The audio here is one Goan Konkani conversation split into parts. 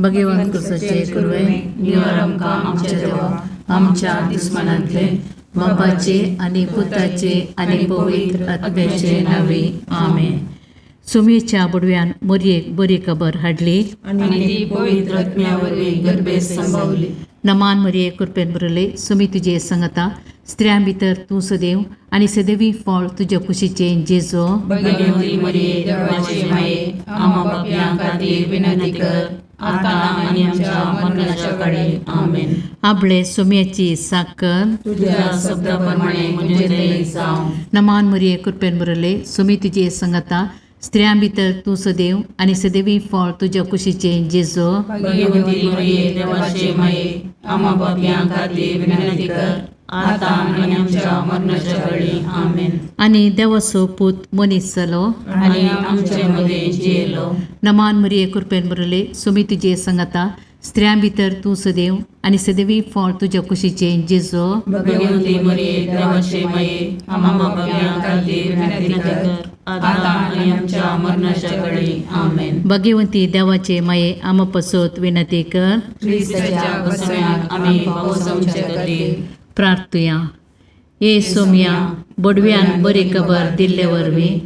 भगवंत कुसाचे कुरवे निवार आमकां आमच्या देवा आमच्या दुस्मानांतले बापाचे आनी पुताचे आनी पवित्र आत्म्याचे नावे आमेन. सुमेच्या बुडव्यान मोरयेक बरी खबर हाडली आनी ती पवित्र आत्म्या वरवीं गर्भेत संभवली. नमान मरिये कृपेन भरले सुमी तुजे संगता स्त्रियां भितर तूं सदैव आनी सदैवी फळ तुज्या कुशीचें जेजो. भगवती मरिये देवाचे माये, आम्हा पापयां खातीर विनंती कर, आतां आनी आमच्या मरणाच्या काळी. आमेन. आपले सुम्याची साकर तुझ्या शब्दा प्रमाणे म्हजें थंय जावं. नमान मरिये कृपेन भरले सुमी तुजे संगता स्त्रियां भितर तूं सदैव आनी सदैवी फळ तुज्या कुशीचें जेजो. भगवती मरिये देवाचे माये, आम्हा पापयां खातीर विनंती कर, आतां आनी आमच्या मरणाच्या काळी. आमेन. आनी देवाचो पूत मनीस जालो आनी आमचे मदें जियेलो. नमान मरिये कृपेन भरले सुमी तुजे संगता स्त्रियां भितर तूं सदैव आनी सदैवी फळ तुज्या कुशीचें जेजो. भगवती मरिये देवाचे माये, आम्हा पापयां खातीर विनंती कर, आतां आनी आमच्या मरणाच्या काळी. आमेन. भगवंती देवाचे माये आमा पसत विनंती कर. क्रिस्ताच्या बसम्याक आमी पावसांचे खातीर. प्रार्थुया. ये सोम्या बोडव्यान बरी खबर दिल्ले वरवीं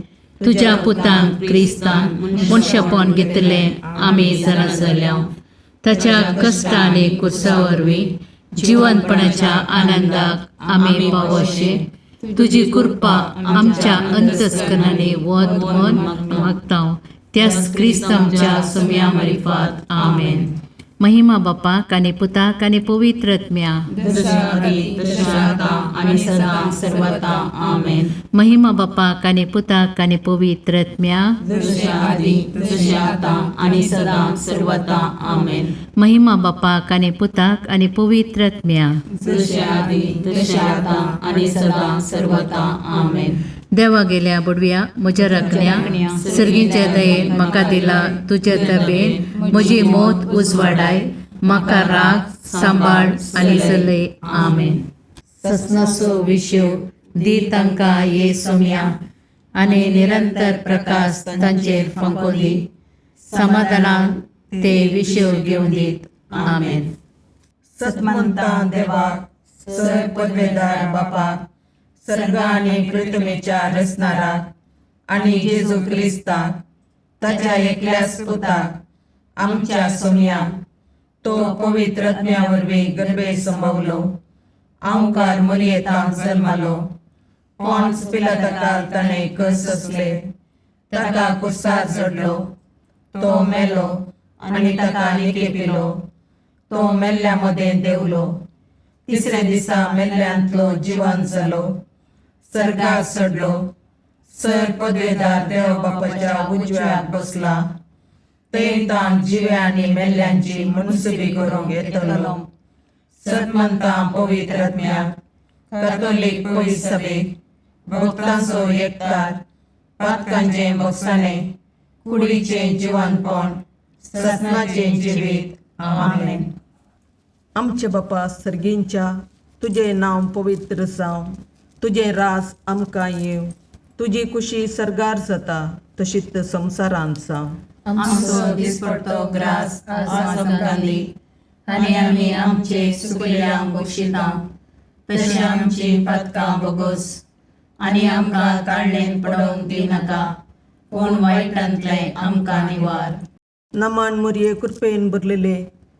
तुज्या पुतान क्रिस्तान मनशापण घेतलें आमी जाणा जाल्या. ताच्या कश्ट आनी कुर्सा वरवीं जिवनपणाच्या आनंदाक आमी पावोशे तुजी कृपा आमच्या अंतस्करणांनी वत म्हण मागता त्याच क्रिस्त आमच्या सोम्या मारिफात. आमेन. महिमा बापाक आनी पुताक आनी पवित्र आत्म्या. जशें आदी तशें आतां आनी सदां सर्वता. आमेन. महिमा बापाक आनी पुताक आनी पवित्र आत्म्या. जशें आदी तशें आतां आनी सदां सर्वता. आमेन. महिमा बापाक आनी पुताक आनी पवित्र आत्म्या. जशें आदी तशें आतां आनी सदां सर्वता. आमेन. देवा गेल्या बुडव्या म्हज्या राखण्या सर्गीच्या दयेन म्हाका दिला तुज्या तबेन म्हजी मोत उजवाडाय म्हाका राग सांबाळ आनी चलय. आमेन. ससनाचो विशेव दी तांकां ये सोम्या आनी निरंतर प्रकाश तांचेर फांको दी समाधानान ते विशेव घेवन दीत. आमेन. सतमंता देवाक सर पदवेदार बापाक सर्ग आनी पृथ्वीच्या रचणाराक आनी जेजू क्रिस्ताक ताच्या एकल्याच पुताक आमच्या सोमयाक तो पवित्र आत्म्या वरवीं गर्भे संभवलो आंवकार मरियेतांत जल्मालो पॉन्स पिलाताकाल ताणें कस सोंसले ताका कुर्सार चडलो तो मेलो आनी ताका निकेपिलो तो मेल्ल्या मदें देंवलो तिसऱ्या दिसा मेल्ल्यांतलो जिवन जालो सर्गार चडलो सर पदवेदार देव बापाच्या उजव्याक बसला थंय ताण जिव्या आनी मेल्ल्यांची मुनसुबी करूंक येतलो. सतमंता पवित्र आत्म्याक कातोलीक पवित्र सभेक भक्तांचो एकतार पातकांचें भोगसाणें कुडीचें जिवनपण ससनाचें जिवीत. आमेन. आमचे बापा सर्गींच्या तुजें नांव पवित्र जावं तुजें राज आमकां येवं तुजी कुशी सर्गार जाता तशीच संवसारांत जावं. आमचो दिसपडतो ग्रास आज आमकां दी आनी आमी आमचे सुकल्यांक बक्षिता तशें आमची पातकां बोगोस आनी आमकां ताळणेन पडोवंक दिनाका पूण वायटांतलें आमकां निवार. नमान मुरये कृपेन भरलेले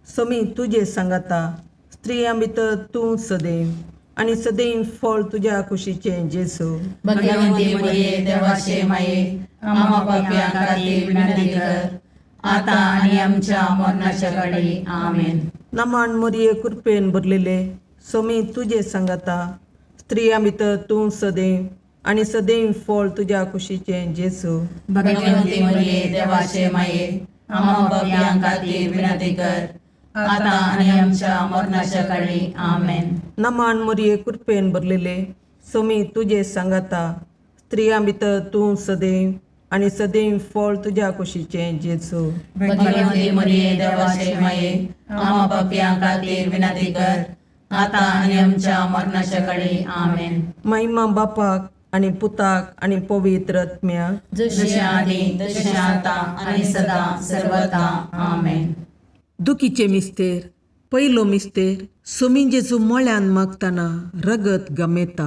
समी तुजे सांगाता स्त्रियां भितर तूं सदैव आनी सदैव फळ तुज्या कुशीचें जेजू. भगवंती मरिये देवाचे माये, आम्हा पापयां खातीर विनंती कर, आतां आनी आमच्या मरणाच्या काळी. आमेन. नमान मुरये कृपेन भरलेले समी तुजे सांगाता स्त्रियां भितर तूं सदैव आनी सदैव फळ तुज्या कुशीचें जेजू. भगवंती मरिये देवाचे माये, आम्हा पापयां खातीर विनंती कर, आतां आनी आमच्या मरणाच्या काळी. आमेन. नमान मुरये कृपेन भरलेले समी तुजे सांगाता स्त्रियां भितर तूं सदैव आनी सदैव फळ तुज्या कुशीचें जेजू. भगवंती मरिये देवाचे माये, आम्हा पापयां खातीर विनंती कर, आतां आनी आमच्या मरणाच्या काळी. आमेन. महिमा बापाक आनी पुताक आनी पवित्र आत्म्याक. जशें आदी तशें आतां आनी सदां सर्वता. आमेन. दुखीचे मिस्तेर पयलो मिस्तेर सोमी जेजू मळ्यान मागतना रगत गमेता.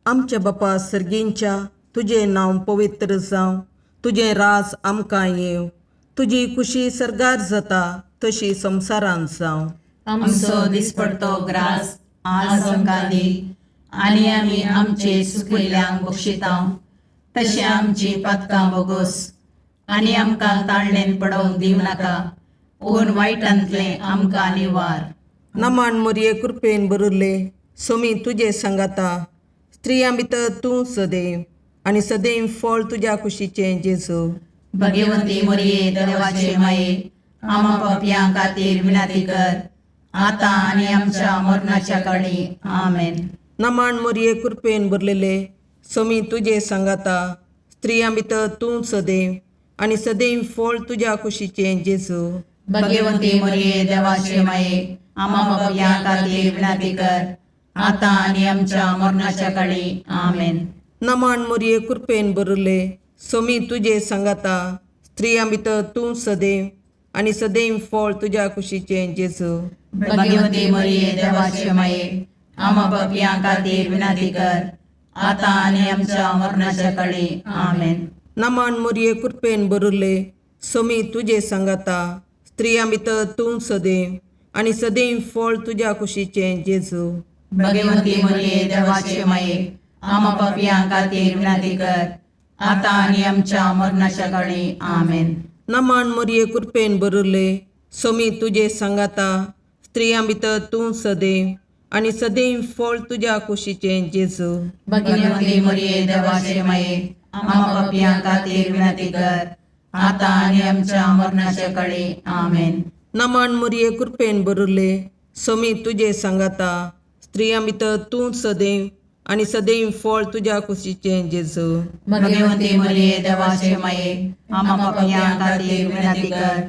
आमच्या बापा सर्गींच्या तुजें नांव पवित्र जावं, तुजें राज आमकां येवं, तुजी खुशी सर्गार जाता तशी संवसारांत जावं. आमचो दिसपडतो ग्रास आज आमकां दी आनी आमी आमचे सुकिल्ल्यांक बक्षितांव तशें आमची पातकां बोगोस आनी आमकां ताळणेन पडोवंक दिवं नाका पूण वायटांतलें आमकां निवार. नमान मोरये कृपेन भरिल्ले सोमी तुजे सांगाता, स्त्रियां भितर तूं सदैव आनी सदैव फळ तुज्या कुशीचें जेजू. भगवती मोरये देवाचे माये आमा पापयां खातीर विनंती कर आतां आनी आमच्या मरणाच्या काळी. आमेन. नमान मोरये कृपेन भरलेले सोमी तुजे सांगाता, स्त्रियां भितर तूं सदैव आनी सदैव फळ तुज्या कुशीचें जेजू. भगवती मोरये देवाचे माये आमा पापयां खातीर विनंती कर आतां आनी आमच्या मरणाच्या काळी. आमेन. नमान मोरये कृपेन भरिल्ले सोमी तुजे सांगाता, स्त्रियां भितर तूं सदैव आनी सदैव फळ तुज्या कुशीचें जेजू. भगवती मोरये देवाचे माये आमा पापयां खातीर विनंती कर आतां आनी आमच्या मरणाच्या काळी. आमेन. नमान मोरये कृपेन भरिल्ले सोमी तुजे सांगाता, स्त्रियां भितर तूं सदैव आनी सदैव फळ तुज्या कुशीचें जेजू. भगवती मोरये देवाचे माये आमा पापयां खातीर विनंती कर आतां आनी आमच्या मरणाच्या काळी. आमेन. नमान मोरये कृपेन भरिल्ले सोमी तुजे सांगाता, स्त्रियां भितर तूं सदैव आनी सदैव फळ तुज्या कुशीचें जेजू. भगवती मोरये देवाचे माये आमा पापयां खातीर विनंती कर आतां आनी आमच्या मरणाच्या काळी. आमेन. नमान मोरये कृपेन भरिल्ले सोमी तुजे सांगाता, स्त्रियां भितर तूं सदैव आनी सदैव फळ तुज्या कुशीचें जेजू. भगवती मोरये देवाचे माये आमा पापयां खातीर विनंती कर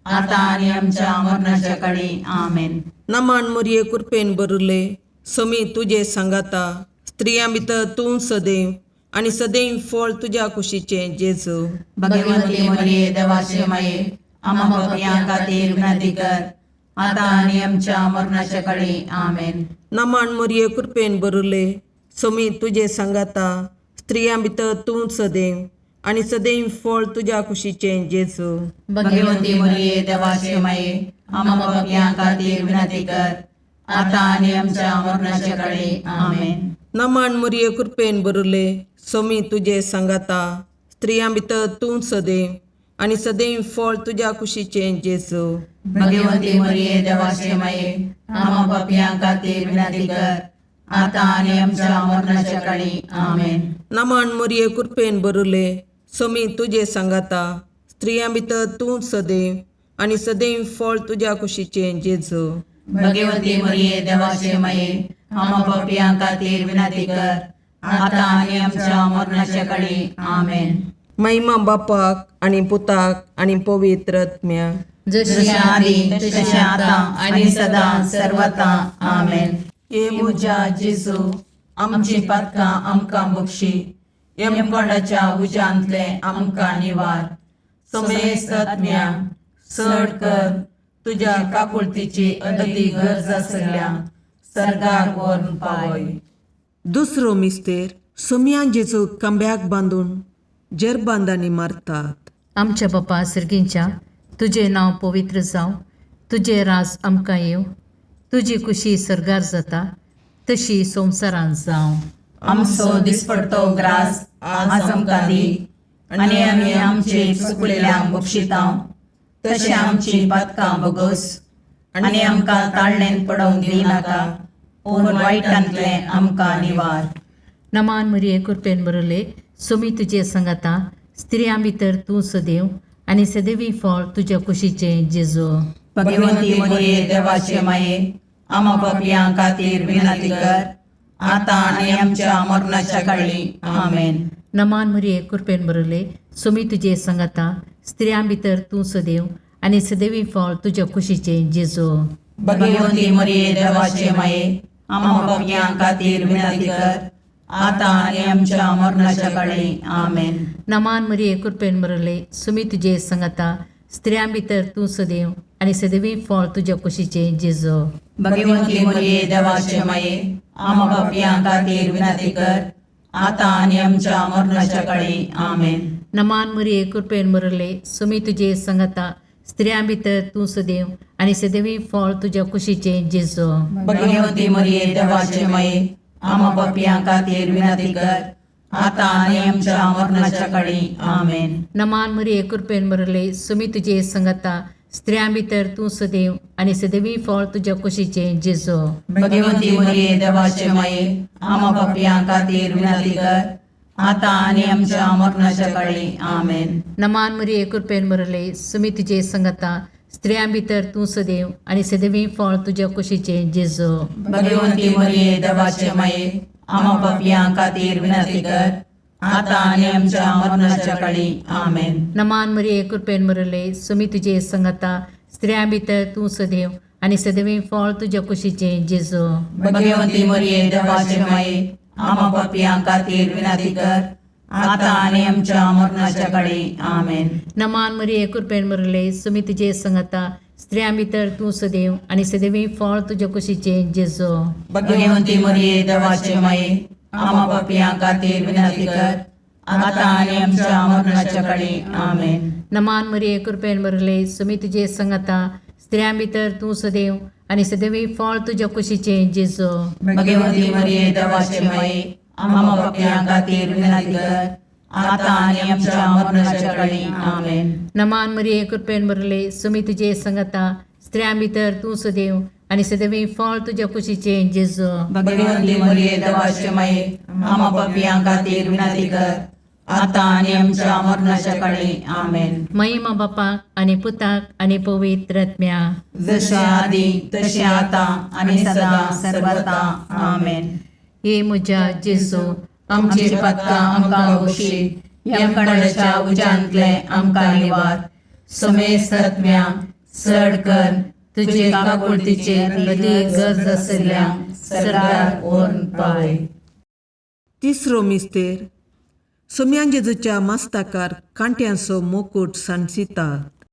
आतां आनी आमच्या मरणाच्या काळी. आमेन. नमान मोरये कृपेन भरिल्ले सोमी तुजे सांगाता, स्त्रियां भितर तूं सदैव आनी सदैव फळ तुज्या कुशीचें जेजू. भगवती मोरये देवाचे माये आमा पापयां खातीर विनंती कर आतां आनी आमच्या मरणाच्या काळी. आमेन. नमान मोरये कृपेन भरिल्ले सोमी तुजे सांगाता, स्त्रियां भितर तूं सदैव आनी सदैव फळ तुज्या कुशीचें जेजू. भगवती मोरये देवाचे माये आमा पापयां खातीर विनंती कर आतां आनी आमच्या मरणाच्या काळी. आमेन. नमान मोरये कृपेन भरिल्ले सोमी तुजे सांगाता, स्त्रियां भितर तूं सदैव आनी सदैव फळ तुज्या कुशीचें जेजू. भगवती मोरये देवाचे माये आमा पापयां खातीर विनंती कर आतां आनी आमच्या मरणाच्या काळी. आमेन. नमान मोरये कृपेन भरिल्ले सोमी तुजे सांगाता, स्त्रियां भितर तूं सदैव आनी सदैव फळ तुज्या कुशीचें जेजू. भगवती मोरये देवाचे माये आमा पापयां खातीर विनंती कर आतां आनी आमच्या मरणाच्या काळी. आमेन. महिमा बापाक आनी पुताक आनी पवित्र आत्म्याक. जशी जशें आदी तशें आतां आनी सदां सर्वता. आमेन. हे म्हज्या जेजू आमची पातकां आमकां बक्षी, यमकोंडाच्या उज्यांतलें आमकां निवार, समेस्त आत्म्या चड कर तुज्या काकुळतीची अदती गरज आसल्या सर्गाक व्हरून पावय. दुसरो मिस्तेर सोमयान जेजू खांब्याक बांदून जेरबांदांनी मारतात. आमच्या बापा सर्गींच्या तुजें नांव पवित्र जावं, तुजें राज आमकां येवं, तुजी खुशी सर्गार जाता तशी संवसारांत जावं. आमचो दिसपडतो ग्रास आज आमकां दी आनी आमी आमचे चुकलेल्यांक बक्षितांव तशें आमची पातकां बोगोस आनी आमकां ताळणेन पडोवंक दिवं नाका पूण वायटांतलें आमकां निवार. नमान मरिये कृपेन भरले सोमी तुजे संगाता, स्त्रियां भितर तूं सदैव आनी सदैवी फळ तुज्या कुशीचें जेजू. भगवती मोरये देवाचे माये आमा पापयां खातीर विनंती कर आतां आनी आमच्या मरणाच्या काळी. आमेन. नमान मरिये कृपेन भरले सोमी तुजे संगाता, स्त्रियां भितर तूं सदैव आनी सदैवी फळ तुज्या कुशीचें जेजू. भगवती मोरये देवाचे माये आमा पापयां खातीर विनंती कर आतां आनी आमच्या मरणाच्या काळी. आमेन. नमान मरिये कृपेन भरले सुमी तुजे संगाता, स्त्रियां भितर तूं सदैव आनी सदवी फळ तुज्या कुशीचें जेजो. भगवंती मरिये देवाचे माये, आमा पापयां खातीर विनंती कर, आतां आनी आमच्या मरणाच्या काळी. आमेन. नमान मरिये, कृपेन भरले, सुमी तुजे संगता, स्त्रियां भितर तूं सदैव आनी सदैवी फळ तुज्या कुशीचें जेजो. भगवंती मरिये देवाचे माये, आमा पापयां खातीर विनंती कर, आतां आनी आमच्या मरणाच्या काळी. आमेन. नमान मरिये, कृपेन भरले, सुमी तुजे संगता, स्त्रियां भितर तूं सदैव आनी सदैवी फळ तुज्या कुशीचें जेजो. भगवंती मरिये देवाचे माये, आमा पापयां खातीर विनंती कर, आतां आनी आमच्या मरणाच्या काळी. आमेन. नमान मरिये, कृपेन भरले, सुमी तुजे संगता, स्त्रियां भितर तूं सदैव आनी सदैवी फळ तुज्या कुशीचें जेजो. भगवंती मरिये देवाचे माये, आमा पापयां खातीर विनंती कर, आतां आनी आमच्या मरणाच्या काळी. आमेन. नमान मरिये, कृपेन भरले, सुमी तुजे संगता, स्त्रियां भितर तूं सदैव आनी सदैवी फळ तुज्या कुशीचें जेजो. भगवंती मरिये देवाचे माये, आमा पापयां खातीर विनंती कर, आतां आनी आमच्या मरणाच्या काळी. आमेन. नमान मरिये, कृपेन भरले, सुमी तुजे संगता, स्त्रियां भितर तूं सदैव आनी सदैवी फळ तुज्या कुशीचें जेजो. भगवंती मरिये देवाचे माये, आमा पापयां खातीर विनंती कर, आतां आनी आमच्या मरणाच्या काळी. आमेन. नमान मरिये, कृपेन भरले, सुमी तुजे संगता, स्त्रियां भितर तूं सदैव आनी सदैवी फळ तुज्या कुशीचें जेजो. भगवंती मरिये देवाचे माये, आमा पापयां खातीर विनंती कर, आतां आनी आमच्या मरणाच्या काळी. आमेन. नमान मरिये, कृपेन भरले, सुमी तुजे संगता, स्त्रियां भितर तूं सदैव आनी सदैवी फळ तुज्या कुशीचें जेजो. भगवंती मरिये देवाचे माये, आमा पापयां खातीर विनंती कर, आतां आनी आमच्या मरणाच्या काळी. आमेन. महिमा बापाक आनी पुताक आनी पवित्र आत्म्या. जशे आदी तशें आतां आनी सदां सर्वता. आमेन. हे म्हज्या जेजू, आमची पातकां आमकां बक्षी, यमकणाच्या उज्यांतले आमकां निवार, समेस्त आत्म्या चड कर तुजे काकुळतीचेर अदीक गरज आशिल्ल्या सरकार व्हरून पावय. तिसरो मिस्तेर. सोम्यान जेजूच्या मस्ताकार कांट्यांचो मुकूट सांडसितात.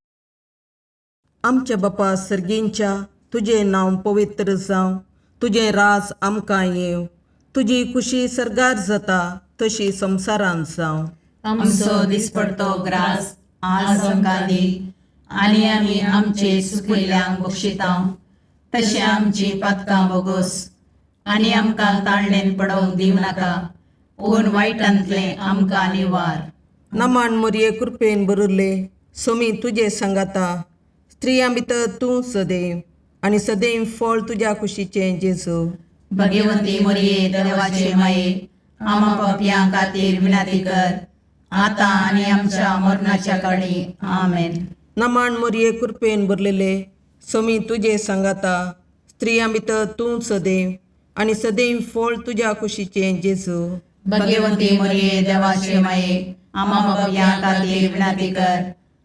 आमच्या बापा सर्गींच्या, तुजें नांव पवित्र जावं, तुजें राज आमकां येवं, तुजी खुशी सर्गार जाता तशी संवसारांत जावं. आमचो दिसपडतो ग्रास आज आमकां दी, आनी आमी आमचे सुकिल्ल्यांक बक्षिता तशें आमची पातकां बोगोस, आनी आमकां ताळणेन पडोवंक दिवं नाका, पूण वायटांतलें आमकां निवार. नमान मोरये, कृपेन भरिल्ले, सोमी तुजे सांगाता, स्त्रियां भितर तूं सदैव आनी सदैव फळ तुज्या कुशीचें जेजू. भगवंती मरिये देवाचे माये, आमा पापयां खातीर विनंती कर, आतां आनी आमच्या मरणाच्या काळी. आमेन. नमान मोरये, कृपेन भरलेले, सोमी तुजे सांगाता, स्त्रियां भितर तूं सदैव आनी सदैव फळ तुज्या कुशीचें जेजू. भगवंती मरिये देवाचे माये, आमा पापयां खातीर विनंती कर,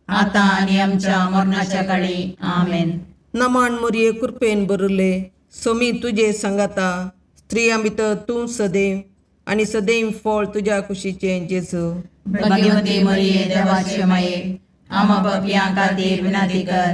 आतां आनी आमच्या मरणाच्या काळी. आमेन. नमान मोरये, कृपेन भरिल्ले, सोमी तुजे सांगाता, स्त्रियां भितर तूं सदैव आनी सदैव फळ तुज्या कुशीचें जेजू. भगवंती मरिये देवाचे माये, आमा पापयां खातीर विनंती कर,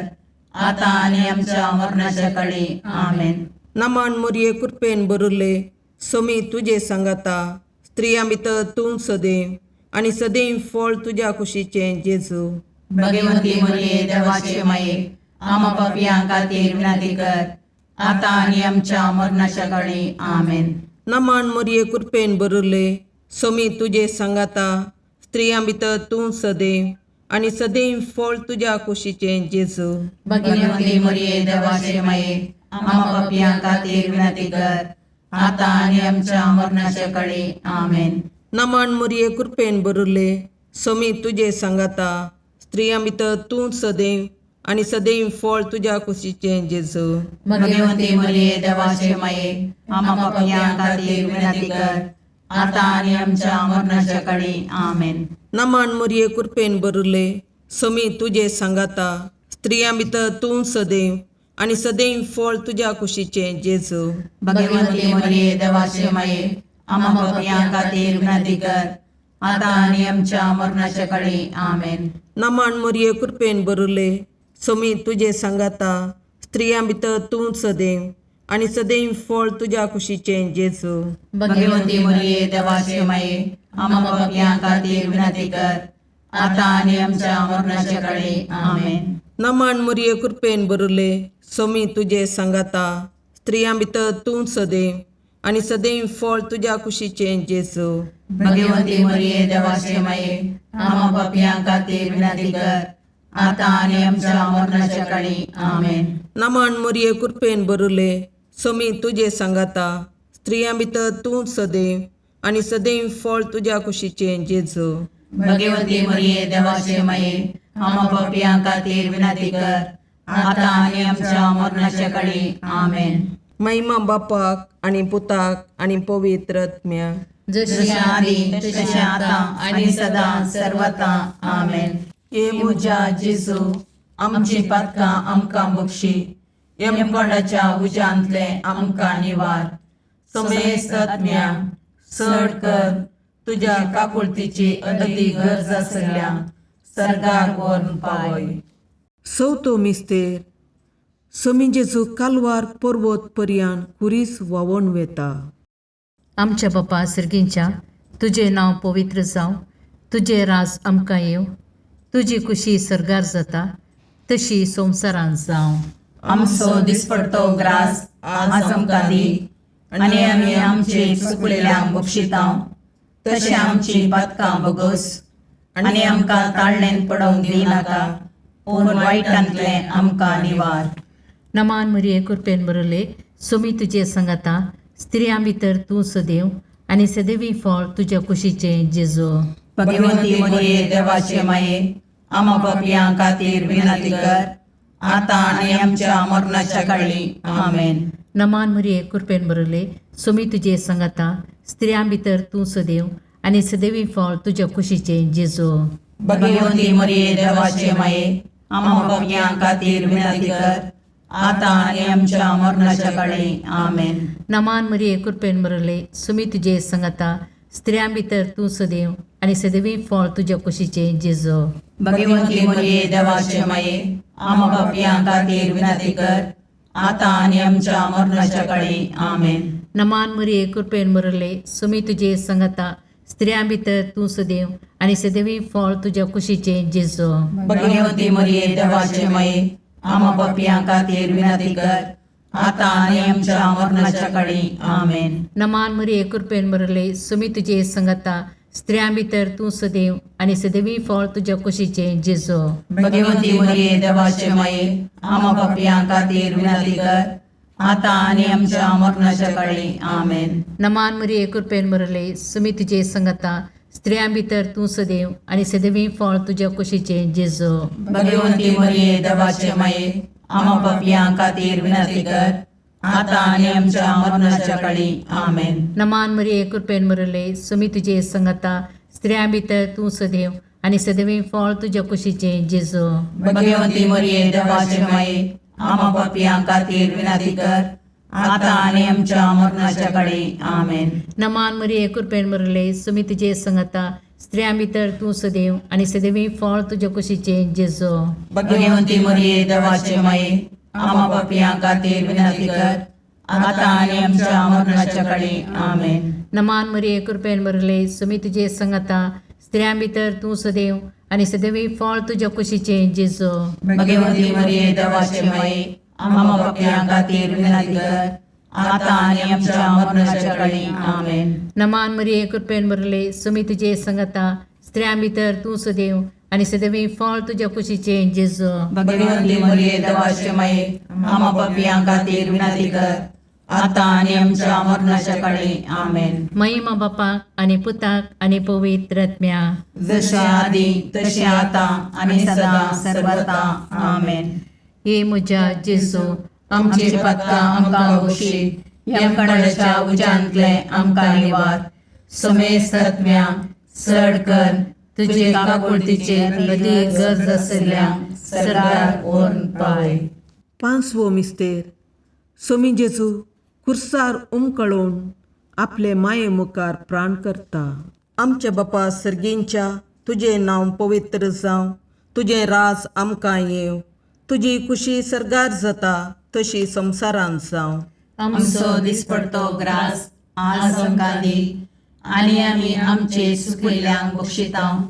आतां आनी आमच्या मरणाच्या काळी. आमेन. नमान मोरये, कृपेन भरिल्ले, सोमी तुजे सांगाता, स्त्रियां भितर तूं सदैव आनी सदैव फळ तुज्या कुशीचें जेजू. भगवंती मरिये देवाचे माये, आमा पापयां खातीर विनंती कर, आतां आनी आमच्या मरणाच्या काळी. आमेन. नमान मोरये, कृपेन भरिल्ले, सोमी तुजे सांगाता, स्त्रियां भितर तूं सदैव आनी सदैव फळ तुज्या कुशीचें जेजू. भगवंती मरिये देवाचे माये, आमा पापयां खातीर विनंती कर, आतां आनी आमच्या मरणाच्या काळी. आमेन. नमान मोरये, कृपेन भरिल्ले, सोमी तुजे सांगाता, स्त्रियां भितर तूं सदैव आनी सदैव फळ तुज्या कुशीचें जेजू. भगवंती मरिये देवाचे माये, आमा पापयां खातीर विनंती कर, आतां आनी आमच्या मरणाच्या काळी. आमेन. नमान मोरये, कृपेन भरिल्ले, सोमी तुजे सांगाता, स्त्रियां भितर तूं सदैव आनी सदैव फळ तुज्या कुशीचें जेजू. भगवंती मरिये देवाचे माये, आमा पापयां खातीर विनंती कर, आतां आनी आमच्या मरणाच्या काळी. आमेन. नमान मोरये, कृपेन भरिल्ले, सोमी तुजे सांगाता स्त्रियां भितर तूं सदैव आनी सदैव फळ तुज्या कुशीचें जेजू. भगवती मरिये देवाचे माये, आम्हा पापयां खातीर विनंती कर, आता आनी आमच्या मरणाच्या काळी. आमेन. नमन मुरये कृपेन बरुले, सोमी तुजे सांगाता स्त्रियां भितर तूं सदैव आनी सदैव फळ तुज्या कुशीचें जेजू. भगवती मरिये देवाचे माये, आम्हा पापयां खातीर विनंती कर, आता आनी आमच्या मरणाच्या काळी. आमेन. नमन मुरये कृपेन बरुले, सोमी तुजे सांगाता स्त्रियां भितर तूं सदैव आनी सदैव फळ तुज्या कुशीचें जेजू. भगवती मरिये देवाचे माये, आम्हा पापयां खातीर विनंती कर, आता आनी आमच्या मरणाच्या काळी. आमेन. महिमा बापाक आनी पुताक आनी पवित्र आत्म्याक. जशी जशें आदी तशें आतां आनी सदां सर्वता. आमेन. हे म्हज्या जेजू, आमची पातकां आमकां बक्षी, यमकोंडाच्या उज्यांतले आमकां निवार, समेस्त आत्म्या चड कर तुज्या काकुळतीची अदी गरज आसल्या सर्गार व्हरून पावय. चवथो मिस्तेर. सोमी जेजू कालवार पर्वत पर्यान खुरीस व्हांवोन वेता. आमच्या बापा सर्गींच्या, तुजें नांव पवित्र जावं, तुजें राज आमकां येवं, तुजी कुशी सर्गार जाता तशी संवसारांत जावं. आमचो दिसपडतो ग्रास आज आमकां दी, आनी आमी आमचे चुकलेल्यांक बक्षितां तशें आमची पातकां बगस, आनी आमकां ताळणेन पडोवंक दिनाका, पूण वायटांतलें आमकां निवार. नमान मरिये कृपेन बरले, सोमी तुजे सांगाता स्त्रियां भितर तूं सदैव आनी सदैवी फळ तुज्या कुशीचें जेजू. भगवती मरिये देवाचे माये, आमा पापयां खातीर विनंती कर, आतां आनी आमच्या मरणाच्या काळी. आमेन. नमान मरिये कृपेन बरले, सोमी तुजे सांगाता स्त्रियां भितर तूं सदैव आनी सदैवी फळ तुज्या कुशीचें जेजू. भगवती मरिये देवाचे माये, आमा पापयां खातीर विनंती कर, आतां आनी आमच्या मरणाच्या काळी. आमेन. नमान मरिये कृपेन बरले, सुमी तुजे सांगाता स्त्रियां भितर तूं सदैव आनी सदैवी फळ तुज्या कुशीचें जेजू. भगवती मरिये देवाचे माये, आमा पापयां खातीर विनंती कर, आतां आनी आमच्या मरणाच्या काळी. आमेन. नमान मरिये कृपेन बरले, सुमी तुजे सांगाता स्त्रियां भितर तूं सदैव आनी सदैवी फळ तुज्या कुशीचें जेजू. भगवती मरिये देवाचे माये, आमा पापयां खातीर विनंती कर, आतां आनी आमच्या मरणाच्या काळी. आमेन. नमान मरिये कृपेन बरले, सुमी तुजे सांगाता स्त्रियां भितर तूं सदैव आनी सदैवी फळ तुज्या कुशीचें जेजू. भगवती मरिये देवाचे माये, आमा पापयां खातीर विनंती कर, आतां आनी आमच्या मरणाच्या काळी. आमेन. नमान मरिये कृपेन बरले, सुमी तुजे सांगाता स्त्रियां भितर तूं सदैव आनी सदैवी फळ तुज्या कुशीचें जेजू. भगवती मरिये देवाचे माये, आमा पापयां खातीर विनंती कर, आतां आनी आमच्या मरणाच्या काळी. आमेन. नमान मरिये कृपेन बरले, सुमी तुजे सांगाता स्त्रियां भितर तूं सदैव आनी सदैवी फळ तुज्या कुशीचें जेजू. भगवती मरिये देवाचे माये, आमा पापयां खातीर विनंती कर, आतां आनी आमच्या मरणाच्या काळी. आमेन. नमान मरिये कृपेन बरले, सुमी तुजे सांगाता स्त्रियां भितर तूं सदैव आनी सदैवी फळ तुज्या कुशीचें जेजू. भगवती मरिये देवाचे माये, आमा पापयां खातीर विनंती कर, आतां आनी आमच्या मरणाच्या काळी. आमेन. नमान मरिये कृपेन बरले, सुमी तुजे सांगाता स्त्रियां भितर तूं सदैव आनी सदैवी फळ तुज्या कुशीचें जेजू. भगवती मरिये देवाचे माये, आमा पापयां खातीर विनंती कर, आतां आनी आमच्या मरणाच्या काळी. आमेन. नमान मरिये कृपेन बरले, सुमी तुजे सांगाता स्त्रियां भितर तूं सदैव आनी सदैवी फळ तुज्या कुशीचें जेजू. भगवती मरिये देवाचे माये, आमा पापयां खातीर विनंती कर, आतां आनी आमच्या मरणाच्या काळी. आमेन. महिमा बापाक आनी पुताक आनी पवित्र आत्म्या. जशें आदी तशें आतां आनी सदां सर्वता. आमेन. हे म्हज्या जेजू, आमची पातकां आमकां बक्षी, यमकंडाच्या उज्यांतले आमकां निवार, समेस्त आत्म्या चड कर तुजे काकुळतीचे अदी गरज आशिल्ल्या सरकार व्हरून पावय. पांचवो मिस्तेर. सोमी जेजू खुर्सार उमकळून आपले माये मुखार प्राण करता. आमच्या बापा सर्गींच्या, तुजें नांव पवित्र जावं, तुजें राज आमकां येवं, तुजी कुशी सर्गार जाता तशी संवसारांत जावं. आमचो दिसपडतो ग्रास आज आमकां दी आनी आमी आमचे सुकिल्ल्यांक बक्षिता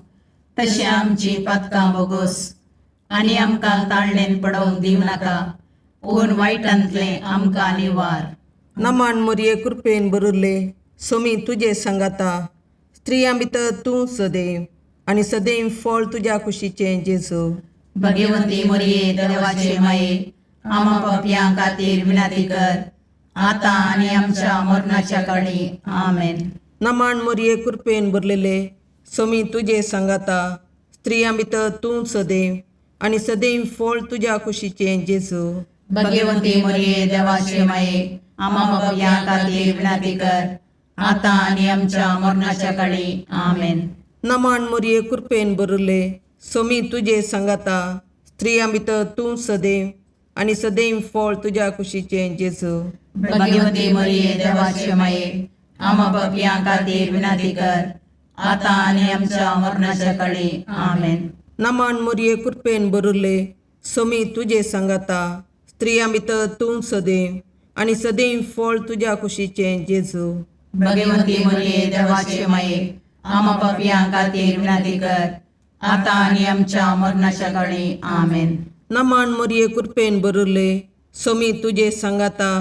तशें आमची पातकां बोगोस आनी आमकां ताळणेन पडोवंक दिवं नाका, पूण वायटांतलें आमकां निवार. नमन मोरये, कृपेन भरिल्ले, सोमी तुजे सांगाता. स्त्रियां भितर तूं सदैव आनी सदैव फळ तुज्या कुशीचें जेजू. भगवंती मोरये, देवाचे माये, आमा पापयां खातीर विनंती कर, आतां आनी आमच्या मरणाच्या काळी. आमेन. नमन मोरये, कृपेन भरलेले, सोमी तुजे सांगाता. स्त्रियां भितर तूं सदैव आनी सदैव फळ तुज्या कुशीचें जेजू. भगवंती मोरये, देवाचे माये, आमा पापयां खातीर विनंती कर, आतां आनी आमच्या मरणाच्या काळी. आमेन. नमन मोरये, कृपेन भरिल्ले, सोमी तुजे सांगाता. स्त्रियां भितर तूं सदैव आनी सदैव फळ तुज्या कुशीचें जेजू. भगवंती मोरये, देवाचे माये, आमा पापयां खातीर विनंती कर, आतां आनी आमच्या मरणाच्या काळी. आमेन. नमन मोरये, कृपेन भरिल्ले, सोमी तुजे सांगाता. स्त्रियां भितर तूं सदैव आनी सदैव फळ तुज्या कुशीचें जेजू. भगवंती मोरये, देवाचे माये, आमा पापयां खातीर विनंती कर, आतां आनी आमच्या मरणाच्या काळी. आमेन. नमन मोरये, कृपेन भरिल्ले, सोमी तुजे सांगाता.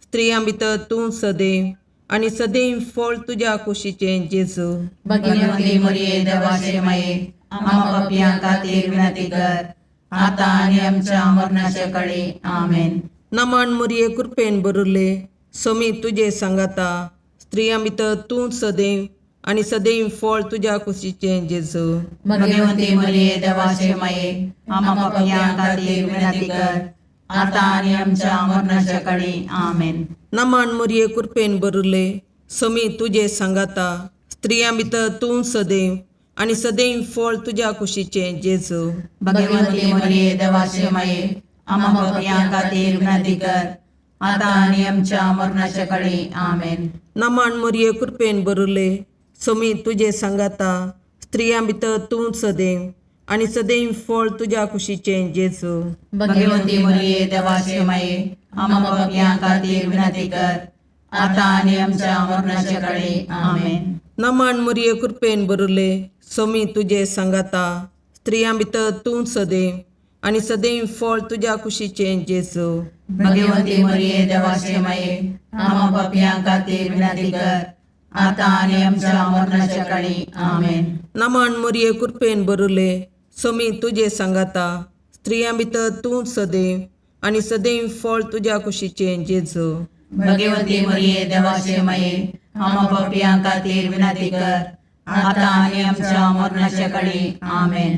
स्त्रियां भितर तूं सदैव आनी सदैव फळ तुज्या कुशीचें जेजू. भगवंती मोरये, देवाचे माये, आमा पापयां खातीर विनंती कर, आतां आनी आमच्या मरणाच्या काळी. आमेन. नमन मोरये, कृपेन भरिल्ले, सोमी तुजे सांगाता. स्त्रियां भितर तूं सदैव आनी सदैव फळ तुज्या कुशीचें जेजू. भगवंती मोरये, देवाचे माये, आमा पापयां खातीर विनंती कर, आतां आनी आमच्या मरणाच्या काळी. आमेन. नमन मोरये, कृपेन भरिल्ले, सोमी तुजे सांगाता. स्त्रियां भितर तूं सदैव आनी सदैव फळ तुज्या कुशीचें जेजू. भगवंती मोरये, देवाचे माये, आमा पापयां खातीर विनंती कर, आतां आनी आमच्या मरणाच्या काळी. आमेन. नमन मोरये, कृपेन भरिल्ले, सोमी तुजे सांगाता. स्त्रियां भितर तूं सदैव आनी सदैव फळ तुज्या कुशीचें जेजू. भगवंती मोरये, देवाचे माये, आमा पापयां खातीर विनंती कर, आतां आनी आमच्या मरणाच्या काळी. आमेन. नमन मोरये, कृपेन भरिल्ले, सोमी तुजे सांगाता. स्त्रियां भितर तूं सदैव आनी सदैव फळ तुज्या कुशीचें जेजू. भगवंती मोरये, देवाचे माये, आमा पापयां खातीर विनंती कर, आतां आनी आमच्या मरणाच्या काळी. आमेन. नमन मोरये, कृपेन भरिल्ले, सोमी तुजे सांगाता. स्त्रियां भितर तूं सदैव आनी सदैव फळ तुज्या कुशीचें जेजू. भगवंती मोरये, देवाचे माये, आमा पापयां खातीर विनंती कर, आतां आनी आमच्या मरणाच्या काळी. आमेन.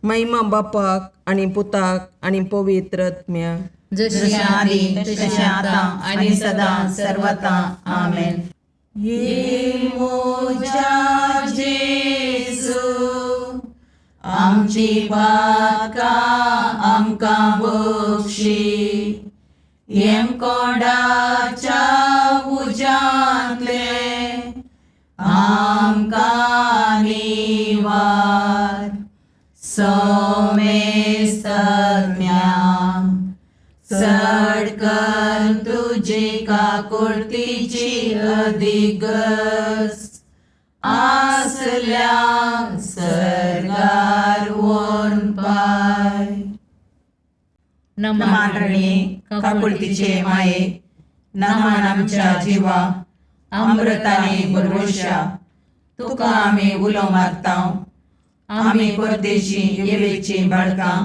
महिमा बापाक आनी पुताक आनी पवित्र आत्म्याक. जशी आदी तशें आतां आनी सदां सर्वता. आमेन. ये मोजा जेजू, आमची पातकां आमकां बक्षी, येमकोंडाच्या उज्यांतले आमकां निवार. सोमेस्तज्ञा, चड कर तुजी काकुळतीची अधिगस आसल्या सर्गार वोन पाय. नमान रणी काकुळतीचे माये, नमान आमच्या जिवा अमृताने भरवशा, तुका आमी उलो मारता. आमी परदेशी येवेची बाळकां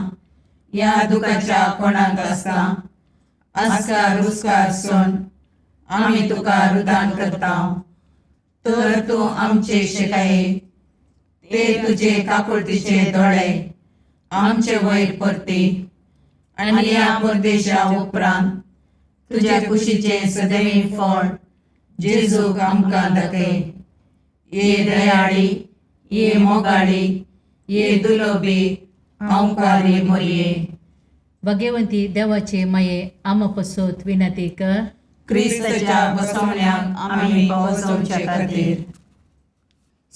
ह्या दुखाच्या कोणाक आसता आस्कार रुस्कार सोन आमी तुका रुदान करता. तर तूं आमचे शिकाये ते तुजे काकुळतीचे दोळे आमचे वयर परती आनी ह्या परदेशा उपरांत तुज्या कुशीचें सदैव फळ जेजूक आमकां दाखय. ये दयाळी, ये मोगाळी, ये दुलोबी अंकारी मोरये. भगवंती देवाचे माये, आमा पसत विनंती कर. क्रिस्ताच्या बसवण्याक आमी पावसवचे खातीर.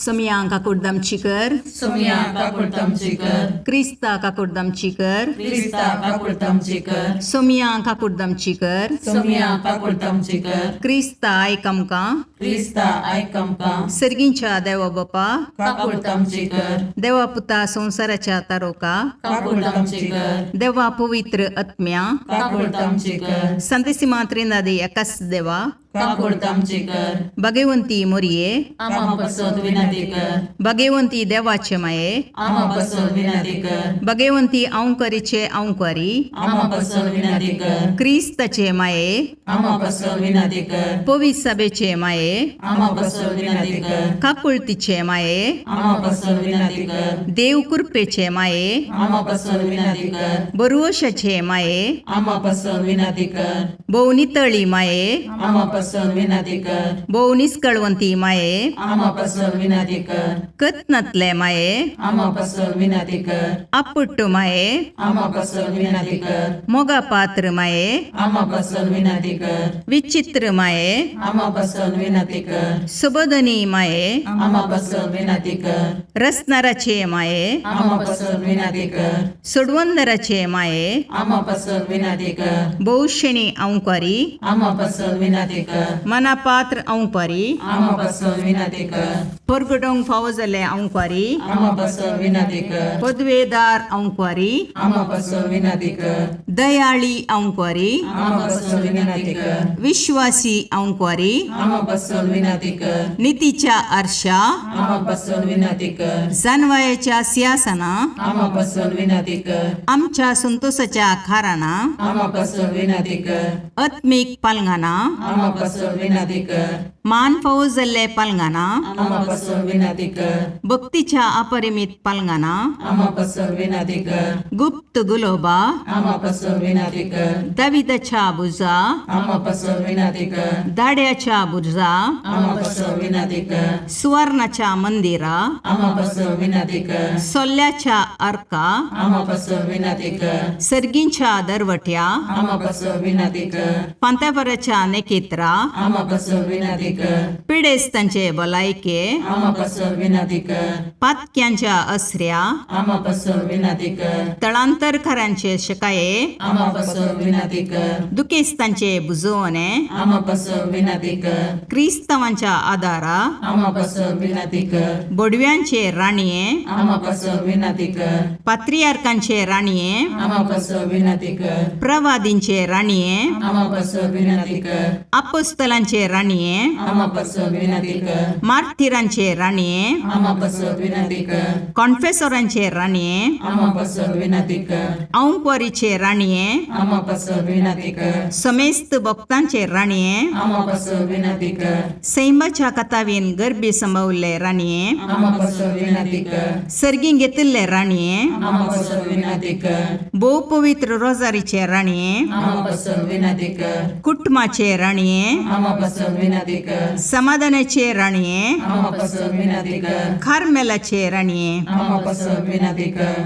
सोमया काकुडदामची कर. सोमया काकुळतामची कर. क्रिस्ता काकुडदामची कर. क्रिस्ता काकुळतामची कर. सोमया काकुडदामची कर. सोमया काकुळतामची कर. क्रिस्ता आयक आमकां. क्रिस्ता आयक आमकां. सर्गींच्या देवा बापा, काकुळतामची कर. देवा पुता संवसाराच्या तारोका, काकुळतामची कर. देवा पवित्र आत्म्या, काकुळतामची कर. संतेसिमा त्रिनादी एकाच देवा, काकुळतामची कर. भगवंती मोरये, आमा पसत विनंती कर. भगवंती देवाचे माये, आमा पसत विनंती कर. भगवंती अंकरीचे अंकरी, आमा पसत विनंती कर. क्रिस्ताचे माये, आमा पसत विनंती कर. पवित्र सभेचे माये, आमा पसत विनंती कर. काकुळतीचे माये, आमा पसत विनंती कर. देव कृपेचे माये, आमा पसत विनंती कर. बरुवशाचे माये, आमा पसत विनंती कर. भोव नितळी माये, आमा पसत विनंती कर. भोव निस्कळवंती माये, आमा पसत विनंती कर. कत्नातले माये, आमा पसत विनंती कर. आपुट्ट माये, आमा पसत विनंती कर. मोगा पात्र माये, आमा पसत विनंती कर. विचित्र माये, आमा पसत विनंती कर. सुबोधनी माये, आमा पसत विनंती कर. रसनाराचे माये, आमा पसत विनंती कर. सोडवंदराचे माये, आमा पसत विनंती कर. भोवशेणी अंकारी, आमा पसत विनंती कर. मनापात्र अंकारी, आमा पसत विनंती कर. परगटोंक फावो जाल्ले अंकारी, आमा पसत विनंती कर. पदवेदार अंकारी, आमा पसत विनंती कर. दयाळी अंकारी, आमा पसत विनंती कर. विश्वासी अंकारी, आमा पसत विनंती कर. नितीच्या आरशा, आमा पसत विनंती कर. जानवायाच्या सिंहासना, आमा पसत विनंती कर. आमच्या संतोषाच्या खाराना, आमा पसत विनंती कर. आत्मीक पालंगाना, आमा पसत विनंती कर. मान फावो जाल्ले पालंगाना, आमा पसत विनंती कर. भक्तीच्या अपरिमित पालंगाना, आमा पसत विनंती कर. गुप्त गुलोबा, आमा पसत विनंती कर. दाविदाच्या बुजा, आमा पसत विनंती कर. दाड्याच्या बुजा, आमा पसत विनंती कर. सुवर्णाच्या मंदिरा, आमा पसत विनंती कर. सोल्ल्याच्या अर्का, आमा पसत विनंती कर. सर्गींच्या दरवट्या, आमा पसत विनंती कर. पांत्यापराच्या नेकेत्रा, आमा पसत विनंती कर. पिडेस्तांचे भलायके, आमा पसत विनंती कर. पातक्यांच्या असऱ्या, आमा पसत विनंती कर. तळांतरकारांचे शकाये, आमा पसत विनंती कर. दुखेस्तांचे बुजवणे, आमा पसत विनंती कर. क्रिस्तांवांच्या आदारा, आमा पसत विनंती कर. बोडव्यांचे राणये, आमा पसत विनंती कर. पात्रियार्कांचे राणये, आमा पसत विनंती कर. प्रवादींचे राणये, आमा पसत विनंती कर. अपोस्तलांचे राणये, आमा पसत विनंती कर. मार्थिरांचे राणये, आमा पसत विनंती कर. कॉन्फेसोरांचे राणये, आमा पसत विनंती कर. औंकवारीचे राणये, आमा पसत विनंती कर. समेस्त भक्तांचे राणये, आमा पसत विनंती कर. सैमाच्या कथावीन गर्भी संभवल्ले राणये, आमा पसत विनंती कर. सर्गीं घेतिल्ले राणये, आमा पसत विनंती कर. भोव पवित्र रोजारीचे राणये, आमा पसत विनंती कर. कुटुंबाचे राणये, आमा पसत विनंती कर. समाधानाचे राणये, आमा पसत विनंती कर. कार्मेलाचे राणये, आमा पसत विनंती कर.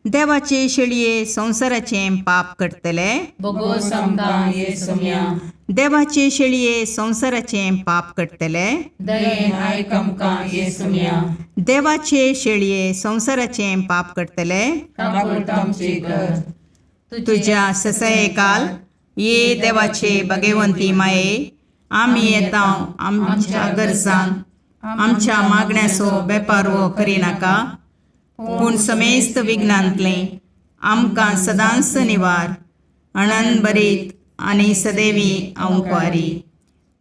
देवाचे शेळये संवसाराचें पाप करतले, बोगोस आमकां ये सोम्या. देवाचे शेळये संवसाराचें पाप करतले, दयेन आयक आमकां ये सोम्या. देवाचे शेळये संवसाराचें पाप करतले, काकुळतामची कर. तुझ्या ससयकाल ये देवाचे भगवंती माये, आमी येता आमच्या गरजान आमच्या मागण्याचो बेपारवो करिनाका, पूण समेस्त विघ्नांतलें आमकां सदांच निवार अणन बरीत आनी सदैवी अंकवारी.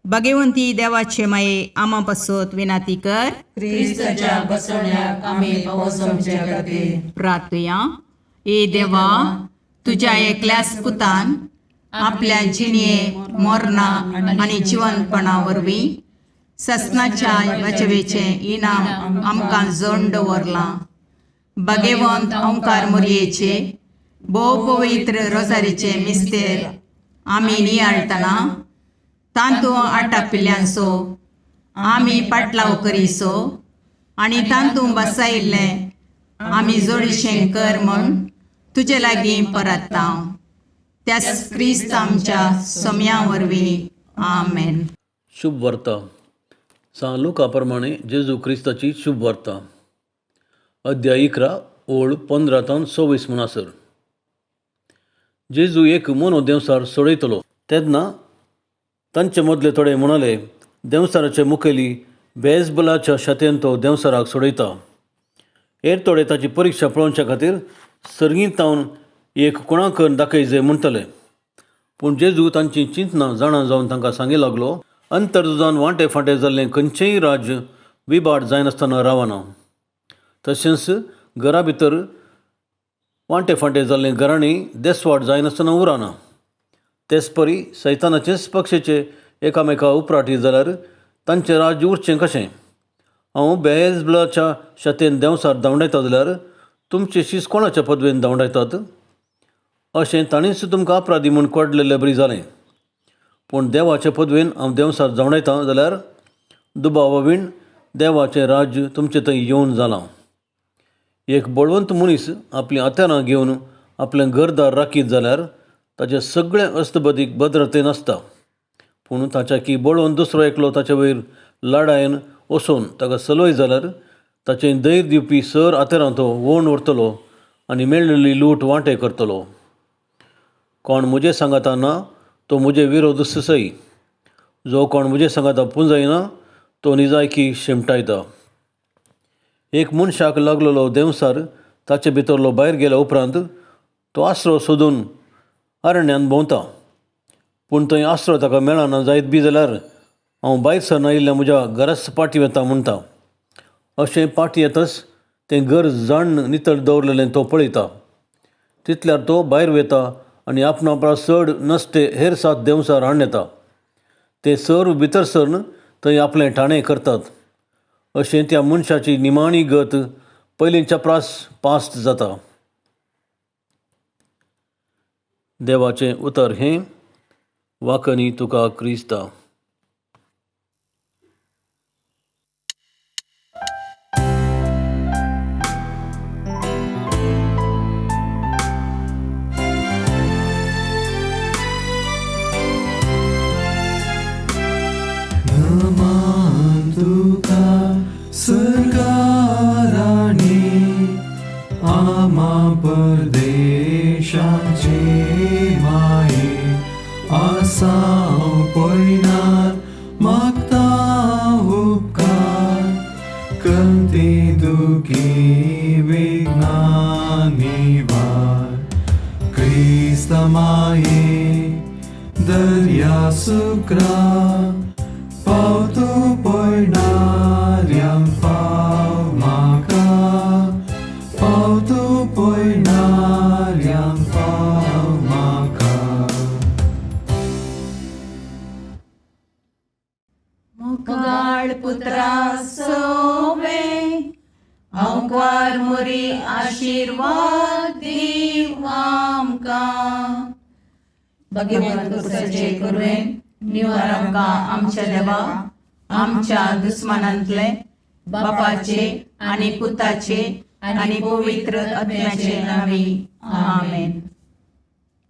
भगवंती देवाचे माये आमा पासत विनाती कर. क्रिस्ताच्या बसवण्याक आमी पावस आमच्या खातीर. प्रार्थुया. ए देवा, तुज्या एकल्याच पुतान आपल्या जिणये मोरना आनी जिवनपणा वरवीं ससनाच्या बचवेचें इनाम आमकां जोड दवरलां. भगवंत ओंकार मोरयेचे भोव पवित्र रोजारीचे मिस्तेर आमी नियाळटना तांतू आटापिल्ल्यांचो आमी पाटलाव करीसो आनी तांतू बसायिल्लें आमी जोडीशें कर म्हूण तुजे लागीं परत्ता, त्याच क्रिस्त आमच्या सोम्या वरवीं. आमेन. शुभ वर्त. सां लुका प्रमाणे जेजू क्रिस्ताची शुभ वार्ता, अध्याय 11 ओळ 15 तावन 26 म्हणसर. जेजू एक मोनो देंवसार सोडयतलो तेन्ना तांचे मदले थोडे म्हणाले, देंवसाराचे मुखेली बेजबलाच्या शातेन तो देंवसाराक सोडयता. हेर थोडे ताची परिक्षा पळोवच्या खातीर सर्गींत तावन एक कोणाक दाखयजे म्हणटले. पूण जेजू तांची चिंतना जाणा जावन तांकां सांगी लागलो, अंतर्झुजान वांटे फांटे जाल्लें खंयचेंय राज्य विबाड जायनासतना रावना. तशेंच घरा भितर वांटे फांटे जाल्लें घराणीं देसवाट जायनासतना उरना. तेच परी सैतानाचेच पक्षेचे एकामेका उपराटी जाल्यार तांचें राज्य उरचें कशें? हांव बेजबलाच्या शतेन देंवसार धांवडायता जाल्यार तुमचे शीस कोणाच्या पदवेन धांवडायतात? अशें ताणीच तुमकां अपराधी म्हूण कोडलेले बरी जालें. पूण देवाचे पदवेन हांव देंवसार धांवडायता जाल्यार दुबावा वीण देवाचें राज्य तुमचे थंय येवन जालां. एक बळवंत मनीस आपलीं हत्यारां घेवन आपलें घरदार राखीत जाल्यार ताचें सगळें अस्तबदीक भद्रतेन आसता. पूण ताच्या की बळवंत दुसरो एकलो ताचे वयर लडायेन वचून ताका सलय जाल्यार ताचें धैर्य दिवपी सर हत्यारां तो वोण व्हरतलो आनी मेळिल्ली लूट वांटे करतलो. कोण म्हजे सांगाता ना तो म्हजे विरोध सय, जो कोण म्हजे सांगाता पुंजायना तो निजायकी शेमटायता. एक मनशाक लागलेलो देंवसार ताचे भितरलो भायर गेल्या उपरांत तो आसरो सोदून अरण्यान भोंवता. पूण थंय आसरो ताका मेळना जायत बी जाल्यार हांव भायर सरना आयिल्ल्या म्हज्या घराच पाटी वता म्हणटा. अशें पाटी येतच तें घर जाण नितळ दवरलेलें तो पळयता. तितल्यार तो भायर वता आनी आपणा परस चड नस्ते हेर सात देंवसार हाडून येता. ते सर्व भितर सरन थंय आपलें ठाणें करतात. अशें त्या मनशाची निमाणी गत पयलींच्या प्रास पास्ट जाता. देवाचें उतर हें वाकनी तुका क्रिस्ता. सरकाराणी आमा परदेशाचे माये आसाव पयनार मागता उपकार कंती दुखी विघ्नां निवार क्रिस्त माये दर्या सुक्रा पावतो पयणाऱ्यांक पाव म्हाका पावतो पयणाऱ्यांक पाव म्हाका. मुगाळ पुत्रा सोवे आंकवार मोरी आशिर्वाद दीव आमकां. भगवंत कुसाचे कुरवेन निवार आमकां आमच्या देवा आमच्या दुस्मानांतले बापाचे आनी पुताचे आनी पवित्र आत्म्याचे नांवी. आमेन.